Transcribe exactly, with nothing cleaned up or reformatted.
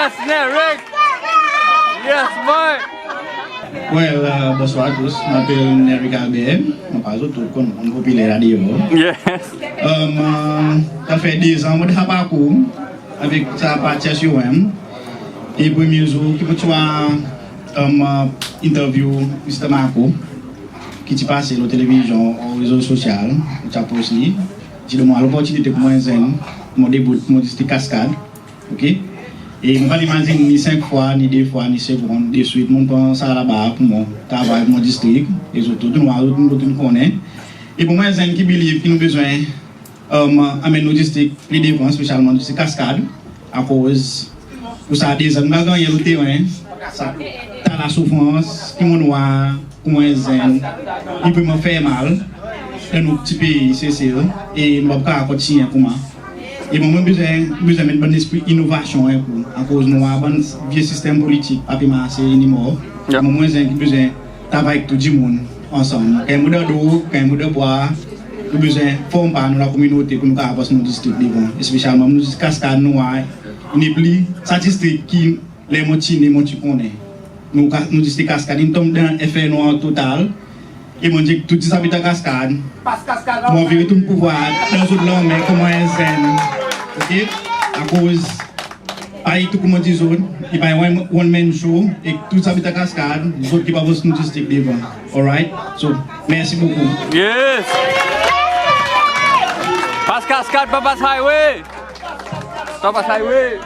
Nerick! Yes, boy! Well, euh, bonswar a tous. Mon apel Nerick Albert. Mon pa zot tou konn, konn popiler la deor. Yes. Euh, sa fer dezan mon dan sa parkour avek sa parti S U M. E premye zour ki mon ti war, euh, interview Mister Marco, ki ti pase lo televizyon, o rezo sosyal, mon ti apros li, ti donn mwan loportinite pour mwan zenn, mon debout mon distrik Cascade. OK? E mon pa'n imazin ni senk fwa, ni de fwa, ni segonn, deswit mon'n pran sa labar pour mon travay pour mon distrik. E zot tou, nou war, zot, zot in konnen. E pour mwan zenn ki believe ki nou bezwen, euh, anmenn nou distrik pli devan, espesyalman nou distrik Cascade, akoz pour sa dezan nou gannyen lo teren, sa ta lasoufrans ki mon'n war koman en zenn, i vreman fer mal dan nou pti pei Sesel, e nou pa pou kapab kontinyen koumsa. E mwan, mon bezwen, bezwen met bann lespri inovasyon en kou, akoz nou war bann vye sistenm politik pa pe marse anymore. Yep. Mwan, mon zenn ki bezwen travay ek tou dimoun ansanm. Kan i annan drog, kan i annan bwar, nou bezwen form par nou lakominote pour nou kapab avans nou distrik devan. Espesyalman nou distrik Cascade, nou war, i nepli sa distrik ki ler mon ti ne mon ti konnen. Nou, nou distrik Cascade in tonm dan fer nwar total. E mon dir tou zabitan Cascade, mon anvi retourn pouvwar dan zot lanmen koman en zenn. OK? Akoz, parey tou koman dir zot, i pa en one, one man show, e tou zabitan Cascade, zot ki pou avans nou distrik devan. Alright? So, mersi bokou. Yes! Pas Cascade, pa pas highway! Pa pas highway!